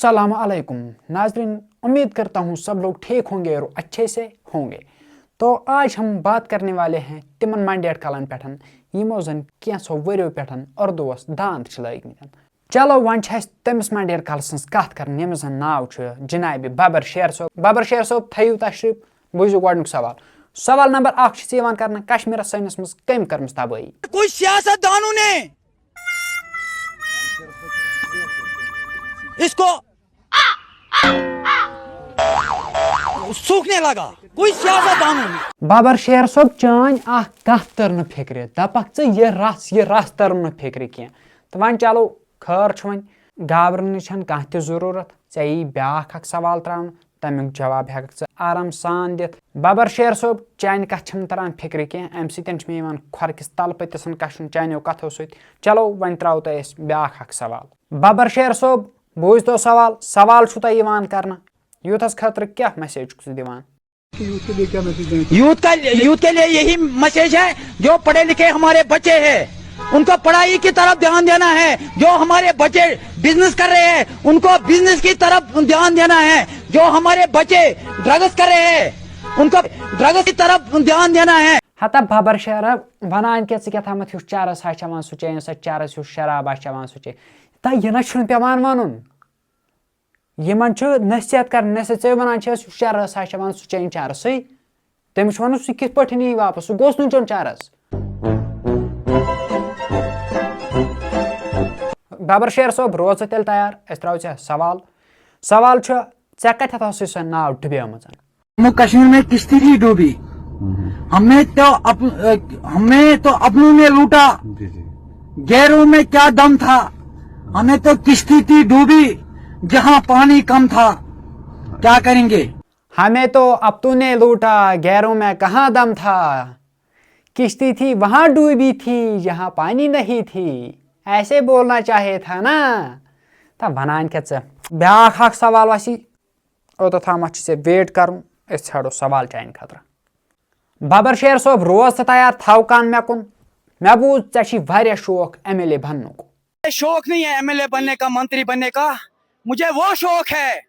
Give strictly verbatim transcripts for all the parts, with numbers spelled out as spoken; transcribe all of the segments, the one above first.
السلام علیکم ناظرین، امید کرتا ہوں سب لوگ ٹھیک ہوں گے اور اچھے سے ہوں گے۔ تو آج ہم بات کرنے والے ہیں تمن منڈیٹ کلن پٹھن، یمو زن کینژھو ؤریو پٹھن اردوس داند چھ لٲگمٕتۍ۔ چلو وۄنۍ چھِ اَسہِ تٔمِس منڈیٹ کلہٕ سٕنٛز کتھ کرٕنۍ، ییٚمِس زن ناو چھُ جناب ببر شیر صٲب۔ ببر شیر صٲب، تھٲیِو تشریف، بوٗزِو گۄڈٕنیُک سوال۔ سوال نمبر اکھ چھُ یِوان کرنہٕ، کشمیرس سٲنِس منٛز کٔمۍ کٔرمٕژ تبٲہی؟ کچھ سیاست دانوں نے اس کو سوکھنے لگا، کوئی سیاست دانوں نے۔ ببر شیر صٲب، چٲنۍ اکھ کتھ تٔر نہٕ فکرِ، دپکھ ژٕ یہِ رژھ، یہِ رژھ تٔر نہٕ فکرِ کینٛہہ۔ تہٕ وۄنۍ چلو، خٲر چھُ وۄنۍ، گابرنٕچ چھنہٕ کانٛہہ تہِ ضروٗرت۔ ژےٚ یی بیٛاکھ اکھ سوال ترٛاونہٕ، تمیُک جواب ہٮ۪ککھ ژٕ آرام سان دِتھ۔ ببر شیر صٲب، چانہِ کتھِ چھنہٕ تران فکرِ کینٛہہ، امہِ سۭتۍ چھُ مےٚ یِوان کھۄرٕ کِس تلہٕ پٔتِس کشُن چانیو کتھو سۭتۍ۔ چلو، وۄنۍ ترٛاوو تۄہہِ أسۍ بیٛاکھ اکھ سوال۔ ببر شیر صٲب، بوٗزتو سوال، سوال چھُو تۄہہِ یِوان کرنہٕ، یوٗتھس خٲطرٕ کیٛاہ message چھُکھ ژٕ دِوان؟ یوتھ کے لیے کیا میسج دیں؟ یوتھ کا، یوتھ کے لیے یہی میسج ہے، جو پڑھے لکھے ہمارے بچے ہیں، ان کو پڑھائی کی طرف دھیان دینا ہے۔ جو ہمارے بچے بزنس کر رہے ہیں، ان کو بزنس کی طرف دھیان دینا ہے۔ جو ہمارے بچے ڈرگز کر رہے ہیں، ان کو ڈرگز کی طرف دھیان دینا ہے۔ ہتا ببر شہرا، ونان کیا ژٕ کیٛاہ تھامتھ ہیوٗ چرس ہا چٮ۪وان سُہ چیٚیِن، سۄ چرس ہیوٗ شراب ہا چٮ۪وان سُہ چیٚیِن۔ تا یہِ نہ چھُنہٕ پٮ۪وان ونُن۔ یِمن چھُ نصیحت کران، نصیحت ژےٚ ونان چھِ أسۍ، چرس ہا چھِ ونان، سُہ چیٚیِن چرسٕے۔ تٔمِس چھُ ونان، سُہ کِتھ پٲٹھۍ یی واپس؟ سُہ گوٚژھ نہٕ چیوٚن چرس۔ ببر شیر صٲب، روز ژٕ تیٚلہِ تیار، أسۍ ترٛاوو ژےٚ سوال۔ سوال چھُ، ژےٚ کتٮ۪تھ ٲسٕے سۄ ناو ڈُبیمٕژ؟ جموں کشمیر میں کشتی تھی ڈوبی، ہمیں تو اپ-، ہمیں تو اپنوں نے لوٹا، جی، جی۔ غیروں میں کیا دم تھا، ہمیں تو کشتی تھی ڈوبی، جہاں پانی کم تھا، کیا کریں گے؟ ہمیں تو اپنوں نے لوٹا، غیروں میں کہاں دم تھا، کشتی تھی وہاں ڈوبی تھی، جہاں پانی نہیں تھی، ایسے بولنا چاہے تھا نا۔ تا ونان کیا ژٕ؟ بیاکھ اکھ سوال وسی، اوٚتتھ تامَتھ چھُ ژےٚ wait کرُن، أسۍ ژھانڈو سوال چانہِ خٲطرٕ۔ ببر شیر صٲب، روز ژٕ تیار، تھاو کان مےٚ کُن۔ مےٚ بوٗز ژےٚ چھی واریاہ شوق ایم ایل اے بننُک۔ شوق نہیں ہے ایم ایل اے بننے کا، منتری بننے کا، مجھے وہ شوق ہے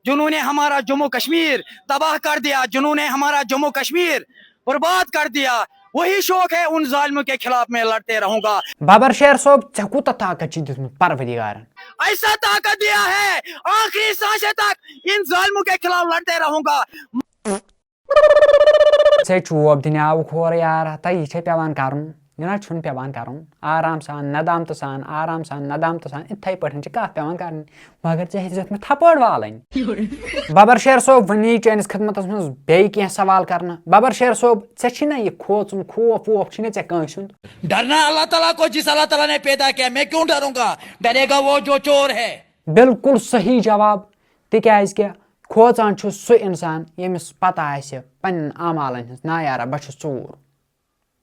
جنہوں نے ہمارا جموں کشمیر تباہ کر دیا، جنہوں نے ہمارا جموں کشمیر برباد کر دیا، وہی شوق ہے، ان ظالموں کے خلاف میں لڑتے رہوں گا۔ ببر شیر صٲب، ژےٚ کوٗتاہ طاقت چھُے دیُتمُت پروردگارن؟ ایسا طاقت دیا ہے، آخری سانسیں تک ان ظالموں کے خلاف لڑتے رہوں گا۔ ژےٚ چوب دِنہِ آوُکھ ہورٕ یار، ہتا یہِ چھے پٮ۪وان کرُن، یہِ نہ چھُنہٕ پٮ۪وان کرُن۔ آرام سان، ندامتہٕ سان، آرام سان، ندامتہٕ سان، یِتھَے پٲٹھۍ چھِ کَتھ پٮ۪وان کرٕنۍ۔ مگر ژےٚ ہیٚژٕتھ مےٚ تھپٲڑ والٕنۍ۔ ببر شیر صٲب، وۄنۍ یی چٲنِس خدمتس منٛز بیٚیہِ کینٛہہ سوال کرنہٕ۔ ببر شیر صٲب، ژےٚ چھی نہ یہِ کھوژُن، خوف ووف چھی نہ ژےٚ کٲنٛسہِ ہُنٛد؟ ڈرنا اللہ تعالیٰ کو، جس اللہ تعالیٰ نے پیدا کیا، میں کیوں ڈروں گا؟ ڈرے گا وہ جو چور ہے۔ بالکل صحیح جواب، تِکیٛازِ کہِ کھوژان چھُ سُہ اِنسان ییٚمِس پتہ آسہِ پننٮ۪ن اعمالن ہٕنٛز، نا یارا، بہٕ چھُس ژوٗر۔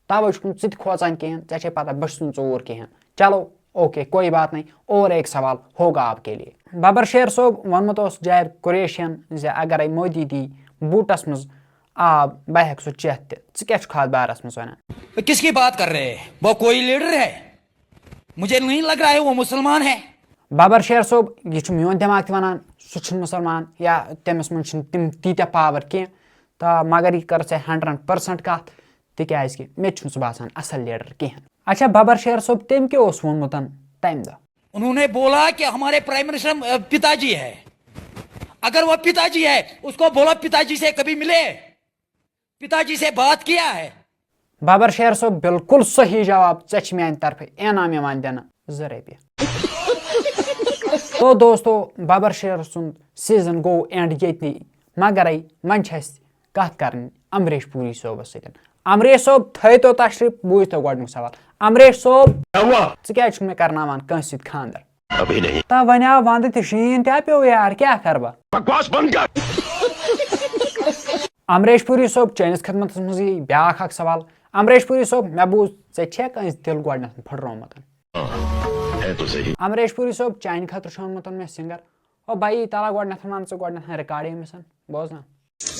توے چھُکھ نہٕ ژٕ تہِ کھوژان کِہیٖنۍ، ژےٚ چھے پتہ بہٕ چھُس نہٕ ژوٗر کِہیٖنۍ۔ چلو، اوکے، کوئی بات نہیں، اور ایک سوال ہوگا آپ کے لیے۔ ببر شیر صٲب، ووٚنمُت اوس جابر قریشیَن زِ اگرے مودی دی بوٗٹس منٛز آب، بہٕ ہٮ۪کہٕ سُہ چٮ۪تھ تہِ۔ ژٕ کیٛاہ چھُکھ اتھ بارس منٛز ونان؟ کس کی بات کر رہے ہیں؟ وہ کوئی لیڈر ہے؟ مجھے نہیں لگ رہا ہے وہ مسلمان ہے۔ ببر شیر صٲب، یہِ چھُ میون دٮ۪ماغ تہِ ونان، سُہ چھُنہٕ مُسلمان یا تٔمِس منٛز چھِنہٕ تِم تیٖتیٛاہ power کینٛہہ، تہٕ مگر یہِ کٔر ژےٚ hundred percent کتھ، تِکیٛازِ کہِ مےٚ تہِ چھُنہٕ سُہ باسان اصل لیڈر کینٛہہ۔ اچھا، ببر شیر صٲب، تٔمۍ کیٛاہ اوس ووٚنمُت تمہِ دۄہ؟ انہوں نے بولا کہ ہمارے پرائم منسٹر، اہ، پتا جی ہے، اگر وہ پتا جی ہے، اس کو بولو پتا جی سے کبھی ملے، پتا جی سے بات کیا ہے۔ ببر شیر صٲب، بالکل صحیح جواب، ژےٚ چھِ میانہِ طرفہٕ انعام یِوان دِنہٕ زٕ رۄپیہِ۔ تو دوستو، ببر شیر سُنٛد season گوٚو end ییٚتنٕے، مگرے وۄنۍ چھِ اَسہِ کتھ کرٕنۍ امریش پوری صٲبس سۭتۍ۔ امریش صٲب، تھٲیتو تشریف، بوٗزتو گۄڈٕنیُک سوال۔ امریش صٲب، کیٛاہ ہوا؟ ژٕ کیٛازِ چھُکھ مےٚ کرناوان کٲنٛسہِ سۭتۍ خانٛدر؟ ابھی نہیں۔ تا وۄنۍ آو ونٛدٕ تہِ، شیٖن تہِ ہا پیوٚو یار، کیٛاہ کرٕ بہٕ؟ بکواس بند کر۔ امریش پوری صٲب، چٲنِس خدمتس منٛز یی بیٛاکھ اکھ سوال۔ امریش پوری صٲب، مےٚ بوٗز ژےٚ چھےٚ کٲنٛسہِ دِل گۄڈٕنٮ۪تھ پھٕٹرومُت؟ ہے تو صحیح۔ امریش پوری صٲب، چانہِ خٲطرٕ چھُ اوٚنمُت مےٚ singer۔ او بایی، تلا گۄڈٕنٮ۪تھ وَن ژٕ گۄڈٕنٮ۪تھ record ییٚمِس، بوزنا۔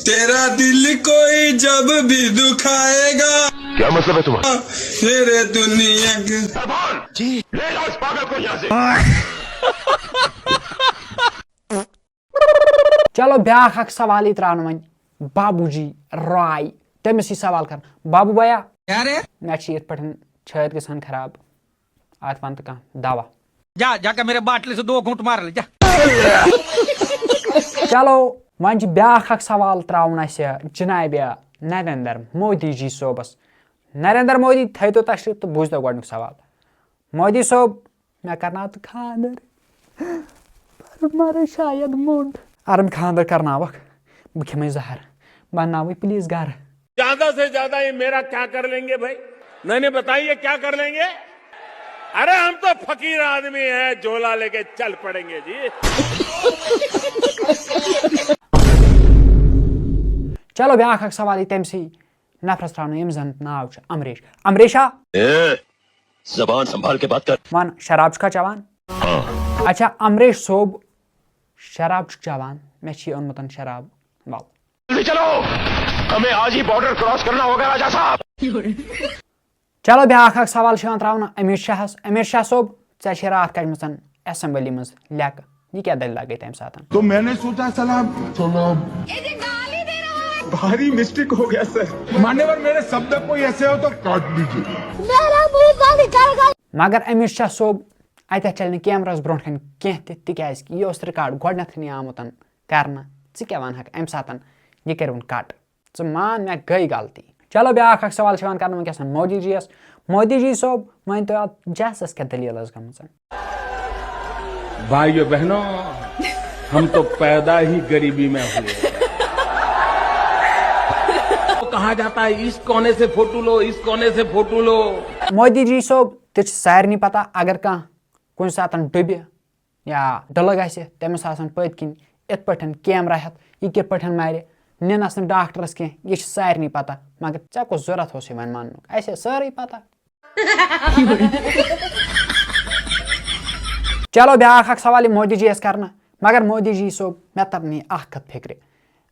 تیرا دل کوئی جب بھی دکھائے گا، کیا مطلب ہے تمہارا؟ میرے دنیا کے۔ جی۔ لے جاؤ اس پاگل کو یہاں سے۔ چلو، بیٛاکھ اکھ سوال یی ترٛاونہٕ وۄنۍ بابو جی راے۔ تٔمِس یی سوال کرنہٕ، بابو بھیا، کیٛاہ رے؟ مےٚ چھِ یِتھ پٲٹھۍ چھٲتۍ گژھان خراب، اتھ ون تہٕ کانٛہہ دوا۔ جا، جا کے میرے باٹلے سے دو گھونٹ مار لے، جا۔ چلو، وۄنۍ چھِ بیٛاکھ اکھ سوال ترٛاوُن اَسہِ جنابِ نریندر مودی جی صٲبس۔ نریندر مودی، تھٲیتو تشریف تہٕ بوٗزتو گۄڈٕنیُک سوال۔ مودی صٲب، مےٚ کرناو تہٕ خانٛدر۔ بہٕ مرٕ شاید مونٛڈ۔ اگر مےٚ خانٛدر کرناوکھ، بہٕ کھٮ۪مے زہر۔ بہٕ انناوے پلیز گرٕ۔ زیادہ سے زیادہ یہ میرا کیا کر लेंगे भाई? نہیں, नहीं, बताइए क्या कर लेंगे? अरे हम तो फकीर आदमी हैं, झोला लेके चल पड़ेंगे जी। چلو، بیٛاکھ اکھ سوال یی تٔمسٕے نفرس ترٛاونہٕ، ییٚمِس زن ناو چھُ امریش۔ امریشا، اے، زبان سنبھال کے بات کر۔ ون، شراب چھُکھا چٮ۪وان؟ اچھا، امریش صٲب، شراب چھُکھ چٮ۪وان؟ مےٚ چھُے اوٚنمُت شراب۔ ول۔ جلدی چلو، ہمیں آج ہی بارڈر کراس کرنا ہوگا راجا صاحب۔ چلو، بیٛاکھ اکھ سوال چھُ یِوان ترٛاونہٕ امیر شاہس۔ امیر شاہ صٲب، ژےٚ چھے راتھ کڑِمٕژ اسمبلی منٛز لیکہٕ، یہِ کیٛاہ دٔلیٖلہ گٔے تمہِ ساتہٕ؟ تو میں نے سوچا سلام سلام۔ بھاری مسٹیک ہو گیا سر۔ मान्यवर, मेरे शब्द कोई ऐसे हो तो काट दीजिए। میرا منہ بند کر۔ مگر امیر شاہ صٲب، اتٮ۪تھ چلہِ نہٕ کیمراہس برونٛٹھ کنہِ کینٛہہ تہِ، تِکیازِ کہِ یہِ اوس ریکارڈ گۄڈٕنیتھٕے آمُت کرنہٕ۔ ژٕ کیٛاہ ونہکھ امہِ ساتہٕ؟ یہِ کٔرِوُن کٹ۔ ژٕ مان، مےٚ گٔے غلطی۔ چلو، بیٛاکھ اکھ سوال چھُ یِوان کرنہٕ وٕنکیٚس مودی جی یس۔ مودی جی صٲب، مٲنۍ تو اتھ جہازس کیٛاہ دٔلیٖل ٲس گٔمٕژ؟ भाइयों बहनों, हम तो पैदा ही गरीबी में हुए। कहा जाता है, इस कोने से फोटो लो, इस कोने से फोटो लो। مودی جی صٲب، تہِ چھِ سارنٕے پتہ، اگر کانٛہہ کُنہِ ساتہٕ ڈُبہِ یا ڈُلہٕ گژھِ، تٔمِس آسن پٔتۍ کِنۍ یِتھ پٲٹھۍ کیمرہ ہٮ۪تھ، یہِ کِتھ پٲٹھۍ مرِ، نِنس نہٕ ڈاکٹرس کینٛہہ، یہِ چھِ سارنٕے پتہ۔ مگر ژےٚ کُس ضروٗرت اوسُے وۄنۍ وننُک؟ اسہِ ٲس سٲرٕے پتہ۔ چلو، بیٛاکھ اکھ سوال یہِ مودی جی یس کرنہٕ، مگر مودی جی صٲب، مےٚ تر نہٕ یہِ اکھ کتھ فکرِ۔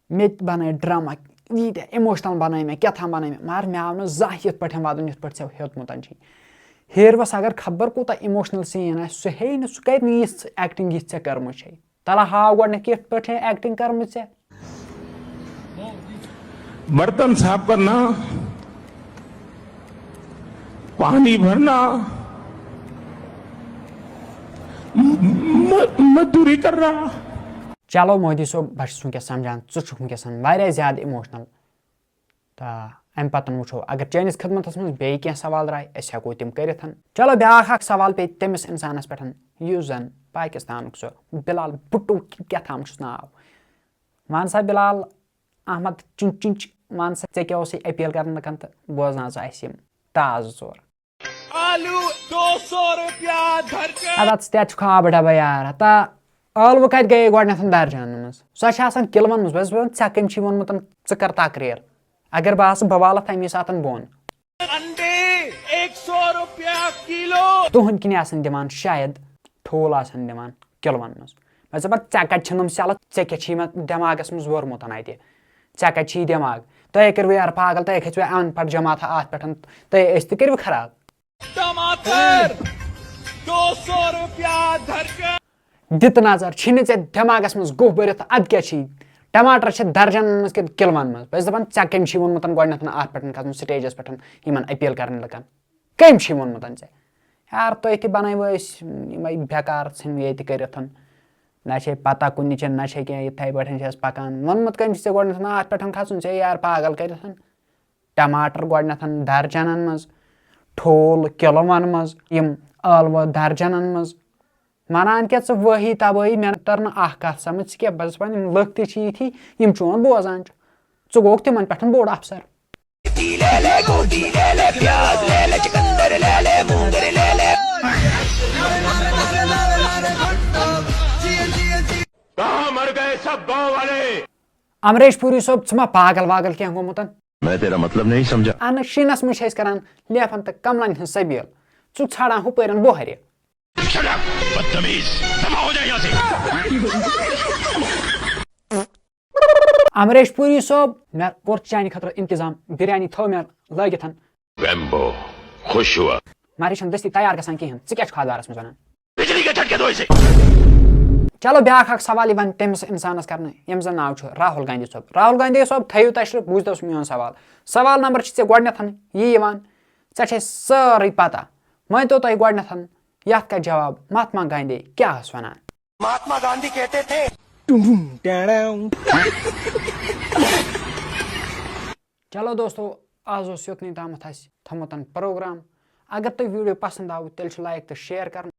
مےٚ تہِ بنٲے ڈرامہ، ییٖتیٛاہ emotional بنٲے مےٚ، کیٛاہ تام بنٲے مےٚ، مگر مےٚ آو نہٕ زانٛہہ یِتھ پٲٹھۍ ودُن یِتھ پٲٹھۍ ژےٚ ہیوٚتمُت چھُے۔ ہیروس اگر خبر کوٗتاہ emotional scene آسہِ، سُہ ہیٚیہِ نہٕ، سُہ کرِ نہٕ یِژھ acting یِژھ ژےٚ کٔرمٕژ چھے۔ تلہ ہاو گۄڈٕنٮ۪تھ کِتھ پٲٹھۍ acting کٔرمٕژ ژےٚ۔ برتن صاف کرنا، پانی بھرنا، م-، م-، مزدوری کرنا۔ چلو مودی صٲب، بہٕ چھُس وٕنکیٚس سمجھان، ژٕ چھُکھ وٕنکیٚس واریاہ زیادٕ emotional۔ تہٕ امہِ پتہٕ وٕچھو، اگر چٲنِس خدمتس منٛز بیٚیہِ کینٛہہ سوال درٛاے، أسۍ ہٮ۪کو تِم کٔرِتھ۔ چلو، بیٛاکھ اکھ سوال پیٚیہِ تٔمِس انسانس پٮ۪ٹھ، یُس زن پاکستانُک سُہ بلال بھٹو کیٛاہ تام چھُس ناو۔ وَن سا بلال احمد چُنچُنچ، وَن سا، ژےٚ کیٛاہ اوسُے appeal کرنہٕ لُکن تہٕ بوزناو ژٕ اَسہِ یِم تازٕ ژور۔ आलू दो सौ रुपया दर्जन। اَدٕ اَتھ ژٕ تہِ اَتھ چھُکھ آبہٕ ڈبہٕ یار، ہتا ٲلوٕ کَتہِ گٔیے گۄڈٕنٮ۪تھ درجنن منٛز؟ سۄ چھِ آسان کِلوَن منٛز۔ بہٕ چھُس وَنان، ژےٚ کٔمۍ چھُے ووٚنمُت ژٕ کر تقریر؟ اگر بہٕ آسہٕ، بہٕ والَتھ اَمی ساتَن بۄن۔ अंडे एक सौ रुपया किलो। تُہُنٛد کِنۍ آسَن دِوان شاید ٹھوٗل آسَن دِوان کِلوَن منٛز۔ مےٚ دوٚپ، ژےٚ کَتہِ چھِنہٕ یِم سیلہٕ؟ ژےٚ کیٛاہ چھُے یِمَن دٮ۪ماغَس منٛز ووٚرمُت اَتہِ؟ ژےٚ کَتہِ چھُے دٮ۪ماغ؟ تۄہے کٔروٕ یارٕ پاگل، تۄہے کھٔژوٕ اَن پَڑھ جماعتھا اَتھ پٮ۪ٹھ، تۄہے أسۍ تہِ کٔروٕ خراب۔ टमाटर दो सौ रुपया दर्जन। دِ تہٕ نظر، چھِنہٕ ژےٚ دٮ۪ماغَس منٛز گُہہ بٔرِتھ، اَدٕ کیٛاہ چھِی؟ ٹماٹر چھِ درجنن منٛز کِنہٕ کِلوَن منٛز؟ بہٕ چھُس دَپان، ژےٚ کٔمۍ چھُے ووٚنمُت گۄڈٕنٮ۪تھ اَتھ پٮ۪ٹھ کھَسُن، stageس پٮ۪ٹھ یِمَن appeal کَرنہِ لُکَن؟ کٔمۍ چھُے ووٚنمُت ژےٚ؟ یار، تُہۍ تہِ بَنٲیوٕ أسۍ یِمَے بیکار ژھٕنوٕ ییٚتہِ کٔرِتھ۔ نہ چھے پَتہ کُنِچ، نہ چھے کینٛہہ، یِتھَے پٲٹھۍ چھِ أسۍ پَکان۔ ووٚنمُت کٔمۍ چھُ ژےٚ گۄڈٕنٮ۪تھ اَتھ پٮ۪ٹھ کھَسُن؟ ژےٚ یار پاگل کٔرِتھ۔ ٹماٹر گۄڈٕنٮ۪تھ درجنن منٛز، ٹھوٗل کِلوَن منٛز، یِم ٲلوٕ درجنن منٛز۔ وَنان کیٛاہ ژٕ وٲہی تبٲہی؟ مےٚ تٔر نہٕ اَکھ کَتھ سَمٕجھ، ژٕ کیٛاہ؟ بہٕ چھُس وَنان، یِم لُکھ تہِ چھِ یِتھی، یِم چون بوزان چھِ۔ ژٕ گوٚوُکھ تِمَن پٮ۪ٹھ بوٚڑ اَفسَر۔ कहाँ मर गए सब गांव वाले؟ امریش پوری صٲب، ژٕ ما پاگل واگل کینٛہہ گوٚمُت؟ میں تیرا مطلب نہیں سمجھا۔ انہٕ شیٖنس منٛز چھِ أسۍ کران لیفن تہٕ کملن ہٕنٛز سبیل۔ ژٕ ژھانڈان ہُپٲرٮ۪ن بۄہرِ۔ Shut up, بدتمیز، دفع ہو جا یہاں سے۔ امریش پوری صٲب، مےٚ کوٚر چانہِ خٲطرٕ انتظام، بریانی تھٲو مےٚ لٲگِتھ۔ Rambo خوش ہوا۔ مگر یہِ چھَنہٕ دٔستی تیار گژھان کِہیٖنۍ۔ ژٕ کیٛاہ چھُکھ اَتھ بارَس منٛز وَنان؟ بجلی کے جھٹکے دو اسے۔ چلو، بیٛاکھ اکھ سوال یِوان تٔمِس اِنسانَس کرنہٕ، ییٚمِس زَن ناو چھُ راہُل گاندھی صٲب۔ راہُل گاندھی صٲب، تھٲیِو تشریٖف، بوٗزتو سون سوال۔ سوال نمبر چھِ ژےٚ گۄڈٕنٮ۪تھ یہِ یِوان، ژےٚ چھے سٲرٕے پتہ۔ مٲنۍ تو تۄہہِ گۄڈٕنٮ۪تھ یَتھ کا جواب، مہاتما گاندھی کیٛاہ ٲس وَنان؟ महात्मा गांधी कहते थे। چلو دوستو، آز اوس یوٚتنٕے تامَتھ اَسہِ تھوٚمُت پروگرام۔ اگر تۄہہِ ویٖڈیو پسنٛد آوٕ، تیٚلہِ چھُ لایک تہٕ شیئر کرُن۔